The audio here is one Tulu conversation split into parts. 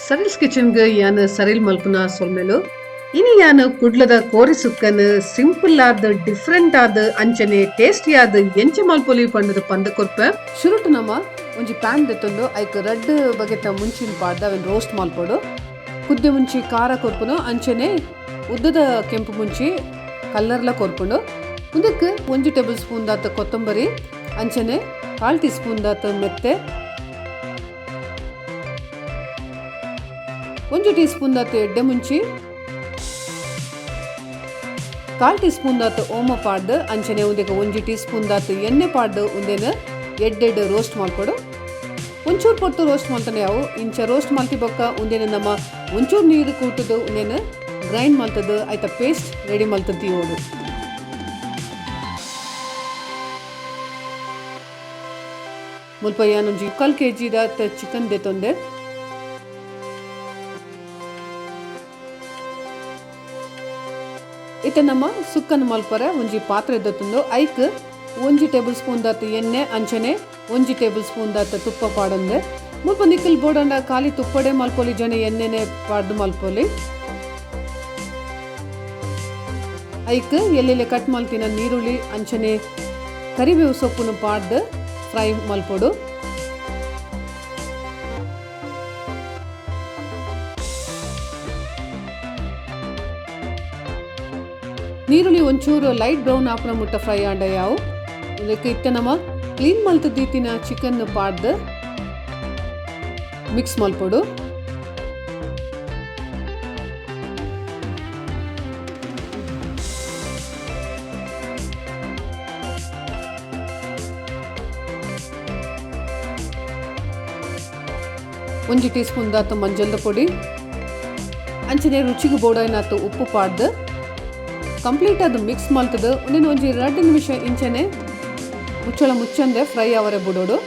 ಸರಿಲ್ಸ್ ಕಿಚನ್ಗ್ ಯಾನ್ ಸರಿಲ್ ಮಲ್ಪುನ ಸೊಲ್ಮೆಲು. ಇನಿ ಯಾನ್ ಕುಡ್ಲದ ಕೋರಿ ಸುಕ್ಕನ್ ಸಿಂಪಲ್ ಆದ್ ಡಿಫರೆಂಟ್ ಆದ್ ಅಂಚನೆ ಟೇಸ್ಟಿ ಆದ್ ಎಂಚ ಮಲ್ಪೊಲಿ ಪಂಡುದು ಪಂದ್ ಕೊರ್ಪೆ. ಶುರುಟು ನಮ ಒಂಜಿ ಪ್ಯಾನ್ ದೆತ್ತೊಂದು ಐಕ್ ರಡ್ಡ್ ಬಗೆತ ಮುಂಚಿನ್ ಪಾಡ್ದ್ ಅವೆನ್ ರೋಸ್ಟ್ ಮಲ್ಪೊಡು. ಕುದ್ದೆ ಮುಂಚಿ ಖಾರ ಕೊರ್ಪುನು ಅಂಚನೆ ಉದ್ದದ ಕೆಂಪು ಮುಂಚಿ ಕಲ್ಲರ್ಲ ಕೊರ್ಪುಂಡು. ಉಂದೆಕ್ ಒಂಜಿ ಟೇಬಲ್ ಸ್ಪೂನ್ ದಾತ್ ಕೊತ್ತಂಬರಿ ಅಂಚನೆ ಕಾಲ್ ಟೀ ಸ್ಪೂನ್ ದಾತ್ ಮೆತ್ತೆ, ಒಂಜಿ ಟೀ ಸ್ಪೂನ್ ದಾತ್ ಎಡ್ಡೆ ಮುಂಚಿ, ಕಾಲ್ ಟೀ ಸ್ಪೂನ್ ದಾತ್ ಓಮ ಪಾಡ್ದು ಅಂಚನೆ ಉಂದೆಕ್ ಒಂಜಿ ಟೀ ಸ್ಪೂನ್ ದಾತ್ ಎಣ್ಣೆ ಪಾಡ್ದು ಉಂದೆನ್ ಎಡ್ಡೆಡ್ ರೋಸ್ಟ್ ಮಲ್ಪೊಡು. ಒಂಚೂರು ಪೊರ್ತು ರೋಸ್ಟ್ ಮಲ್ತಂಡ ಯಾವು. ಇಂಚ ರೋಸ್ಟ್ ಮಲ್ತಿ ಬೊಕ್ಕ ಉಂದೆನ್ ನಮ್ಮ ಒಂಚೂರು ನೀರು ಕೂಟುದು ಉಂದೆನ್ ಗ್ರೈಂಡ್ ಮಲ್ತದು ಐತ ಪೇಸ್ಟ್ ರೆಡಿ ಮಲ್ತದು ದೀವೊಡು. ಮುಲ್ಪ ಯಾನ್ ಒಂಜಿ ಮುಕ್ಕಾಲ್ ಕೆ ಜಿ ದಾತ್ ಚಿಕನ್ ದೆತೊಂದೆ. ಇತ್ತೆ ನಮ್ಮ ಸುಕ್ಕನ್ ಮಲ್ಪರೆ ಒಂಜಿ ಪಾತ್ರೆ ದೆತ್ತೊಂದು ಐಕ್ ಒಂಜಿ ಟೇಬಲ್ ಸ್ಪೂನ್ ದಾತ್ ಎಣ್ಣೆ ಅಂಚನೆ ಒಂಜಿ ಟೇಬಲ್ ಸ್ಪೂನ್ ದಾತ್ ತುಪ್ಪ ಪಾಡೊಂದೆ. ಮುಲ್ಪ ನಿಕುಲ್ ಬೋಡಂಡ ಖಾಲಿ ತುಪ್ಪಡೆ ಮಲ್ಪೊಲಿ ಜನ ಎಣ್ಣೆನೆ ಪಾಡ್ದು ಮಲ್ಪೊಲಿ. ಐಕ್ ಎಲ್ಲೆಲ್ಲೆ ಕಟ್ ಮಲ್ತಿನ ನೀರುಳ್ಳಿ ಅಂಚನೆ ಕರಿಬೇವು ಸೊಪ್ಪುನು ಪಾಡ್ದು ಫ್ರೈ ಮಲ್ಪೊಡು. ನೀರುಳ್ಳಿ ಒಂಚೂರು ಲೈಟ್ ಬ್ರೌನ್ ಆಪುನ ಮುಟ್ಟ ಫ್ರೈ ಆಂಡ ಯಾವು. ಉಂದೆಕ್ ಇತ್ತೆ ನಮ ಕ್ಲೀನ್ ಮಲ್ತ್ ದೀತಿನ ಚಿಕನ್ ಪಾಡ್ದ್ ಮಿಕ್ಸ್ ಮಲ್ಪೊಡು. ಒಂಜಿ ಟೀ ಸ್ಪೂನ್ ದಾತ್ ಮಂಜಲ್ದ ಪೊಡಿ ಅಂಚನೆ ರುಚಿಗ್ ಬೋಡಾಯಿನಾತ್ ಉಪ್ಪು ಪಾಡ್ದ್ ಕಂಪ್ಲೀಟ್ ಆದ್ ಮಿಕ್ಸ್ ಮಲ್ತುದು ಉಂದೆನ್ ಒಂಜಿ ರಡ್ಡ್ ನಿಮಿಷ ಇಂಚನೆ ಮುಚ್ಚಳ ಮುಚ್ಚಂದೆ ಫ್ರೈ ಆವರೆ ಬುಡೊಡು.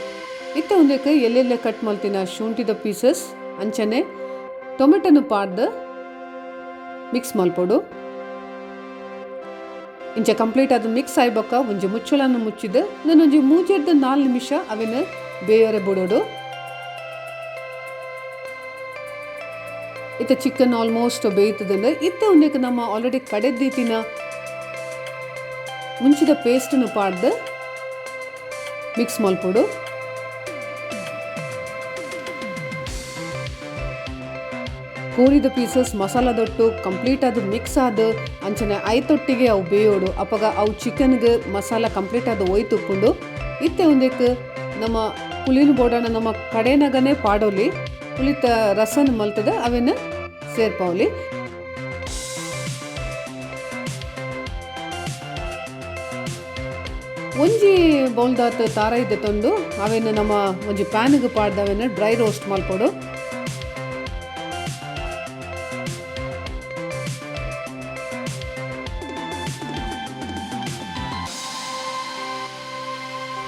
ಇತ್ತೆ ಉಂದೆಕ್ ಎಲ್ಲೆಲ್ಲೆ ಕಟ್ ಮಲ್ತಿನ ಶುಂಠಿದ ಪೀಸಸ್ ಅಂಚನೆ ಟೊಮೆಟೊನು ಪಾಡ್ದ್ ಮಿಕ್ಸ್ ಮಲ್ಪೊಡು. ಇಂಚ ಕಂಪ್ಲೀಟ್ ಆದ್ ಮಿಕ್ಸ್ ಆಯಿ ಬೊಕ್ಕ ಒಂಜಿ ಮುಚ್ಚಳನ್ ಮುಚ್ಚಿದ್ ಉಂದೆನ್ ಒಂಜಿ ಮೂಜೆರ್ದ್ ನಾಲ್ ನಿಮಿಷ ಅವೆನ್ ಬೇಯರೆ ಬುಡೊಡು. ಇತ್ತೆ ಚಿಕನ್ ಆಲ್ಮೋಸ್ಟ್ ಬೇಯ್ತದಂಡ. ಇತ್ತೆ ಉಂದೆಕ್ ನಮ್ಮ ಆಲ್ರೆಡಿ ಕಡೆದ್ದೀತಿನ ಮುಂಚಿದ ಪೇಸ್ಟ್ನು ಪಾಡ್ದ್ ಮಿಕ್ಸ್ ಮಲ್ಪೊಡು. ಕೋರಿದ ಪೀಸಸ್ ಮಸಾಲದೊಟ್ಟು ಕಂಪ್ಲೀಟ್ ಆದ್ ಮಿಕ್ಸ್ ಆದ್ ಅಂಚನೆ ಐತೊಟ್ಟಿಗೆ ಅವು ಬೇಯೋಡು. ಅಪಗ ಅವು ಚಿಕನ್ಗ್ ಮಸಾಲ ಕಂಪ್ಲೀಟ್ ಆದ್ ಒಯ್ತುಪ್ಪುಂಡು. ಇತ್ತೆ ಉಂದೆಕ್ ನಮ್ಮ ಪುಳಿನ ಬೋಡಾಂಡ ನಮ್ಮ ಕಡೆನಗನೆ ಪಾಡೊಲಿ. ಪುಳಿತ ರಸನ್ ಮಲ್ತದ ಅವೆನ್ ಸೇರ್ಪಾವೊಲಿ. ಒಂಜಿ ಬೌಲ್ದಾತ್ ತಾರಾಯಿ ದೆತೊಂದು ಅವೆನ್ ನಮ್ಮ ಒಂಜಿ ಪ್ಯಾನ್ಗ್ ಪಾಡ್ದ್ ಅವೆನ್ ಡ್ರೈ ರೋಸ್ಟ್ ಮಲ್ಪೊಡು.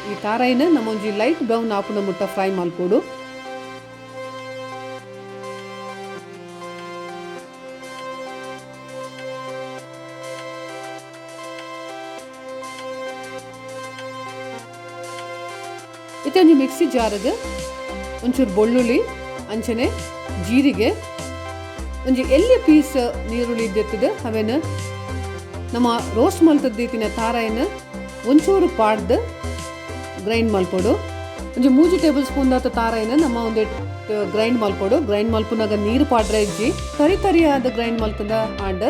ಈ ತಾರಾಯಿನ್ ನಮ ಒಂಜಿ ಲೈಟ್ ಬ್ರೌನ್ ಆಪುನ ಮುಟ್ಟ ಫ್ರೈ ಮಲ್ಪೊಡು. ಇತ್ತೆ ಒಂಜಿ ಮಿಕ್ಸಿ ಜಾರ್ಗ್ ಒಂಚೂರು ಬೊಳ್ಳುಳ್ಳಿ ಅಂಚನೆ ಜೀರಿಗೆ ಒಂಜಿ ಎಲ್ಯ ಪೀಸ್ ನೀರುಳ್ಳಿ ದೆತ್ತುದು ಅವೆನ್ ನಮ ರೋಸ್ಟ್ ಮಲ್ತುದು ದೀತಿನ ತಾರಾಯಿನ್ ಒಂಚೂರು ಪಾಡ್ದ್ ಗ್ರೈಂಡ್ ಮಲ್ಪೊಡು. ಒಂಜಿ ಮೂಜಿ ಟೇಬಲ್ ಸ್ಪೂನ್ ದಾತ್ ತಾರಾಯಿನ್ ನಮ ಉಂದೆಟ್ ಗ್ರೈಂಡ್ ಮಲ್ಪೊಡು. ಗ್ರೈಂಡ್ ಮಲ್ಪುನಗ ನೀರ್ ಪಾಡ್ರೆ ಇಜ್ಜಿ, ತರಿ ತರಿ ಆದ್ ಗ್ರೈಂಡ್ ಮಲ್ತ್ಂಡ ಆಂಡ್.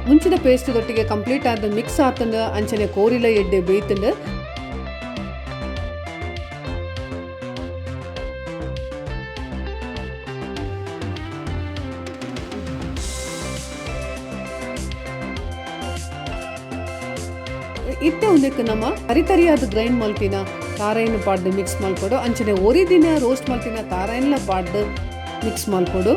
ಮುಂಚಿದ ಪೇಸ್ಟ್ ದೊಟ್ಟಿಗೆ ಕಂಪ್ಲೀಟ್ ಆದ್ ಮಿಕ್ಸ್ ಆತ್ಂಡ್ ಅಂಚನೆ ಕೋರಿಲ ಎಡ್ಡೆ ಬೇಯ್ತ್ಂಡ್. ಇತ್ತೆ ಉಂದೆಕ್ ನಮ ತರಿ ತರಿಯಾದ್ ಗ್ರೈಂಡ್ ಮಲ್ತಿನ ತಾರಾಯಿನ್ ಪಾಡ್ದ್ ಮಿಕ್ಸ್ ಮಲ್ಪೊಡು. ಅಂಚನೆ ಒರಿದಿನ ರೋಸ್ಟ್ ಮಲ್ತಿನ ತಾರಾಯಿನ್ಲ ಪಾಡ್ದ್ ಮಿಕ್ಸ್ ಮಲ್ಪೊಡು.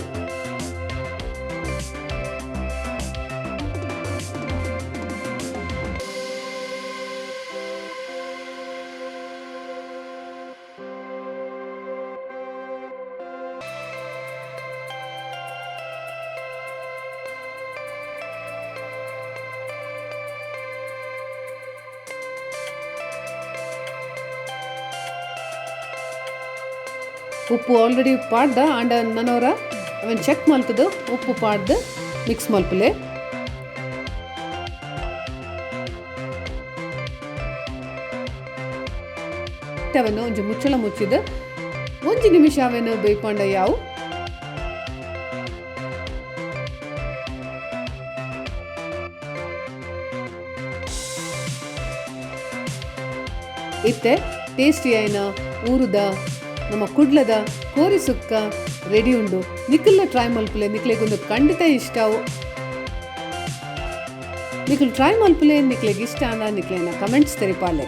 ಉಪ್ಪು ಆಲ್ರೆಡಿ ಪಾಡ್ದ ಆಂಡ ನನೊರ ಅವೆನ್ ಚೆಕ್ ಮಲ್ತುದು ಉಪ್ಪು ಪಾಡ್ದ್ ಮಿಕ್ಸ್ ಮಲ್ಪುಲೆ. ಅವೆನ್ ಒಂಜಿ ಮುಚ್ಚಳ ಮುಚ್ಚಿದ್ ಒಂಜಿ ನಿಮಿಷ ಅವೆನ್ ಬೇಯ್ಪಾಂಡ ಯಾವು. ಇತ್ತೆ ಟೇಸ್ಟಿ ಆಯಿನ ಊರುದ ನಮ್ಮ ಕುಡ್ಲದ ಕೋರಿ ಸುಕ್ಕ ರೆಡಿ ಉಂಡು. ನಿಕಲ್ನ ಟ್ರೈ ಮಲ್ಪುಲೆ, ನಿಕ್ಲೆಗೊಂದು ಖಂಡಿತ ಇಷ್ಟ ಅವು. ನಿಕುಲು ಟ್ರೈ ಮಲ್ಪುಲೆ, ನಿಕ್ಲೆಗ್ ಇಷ್ಟ ಆಂಡ ನಿಕ್ಲೆನ ಕಮೆಂಟ್ಸ್ ತೆರಿಪಾಲೆ.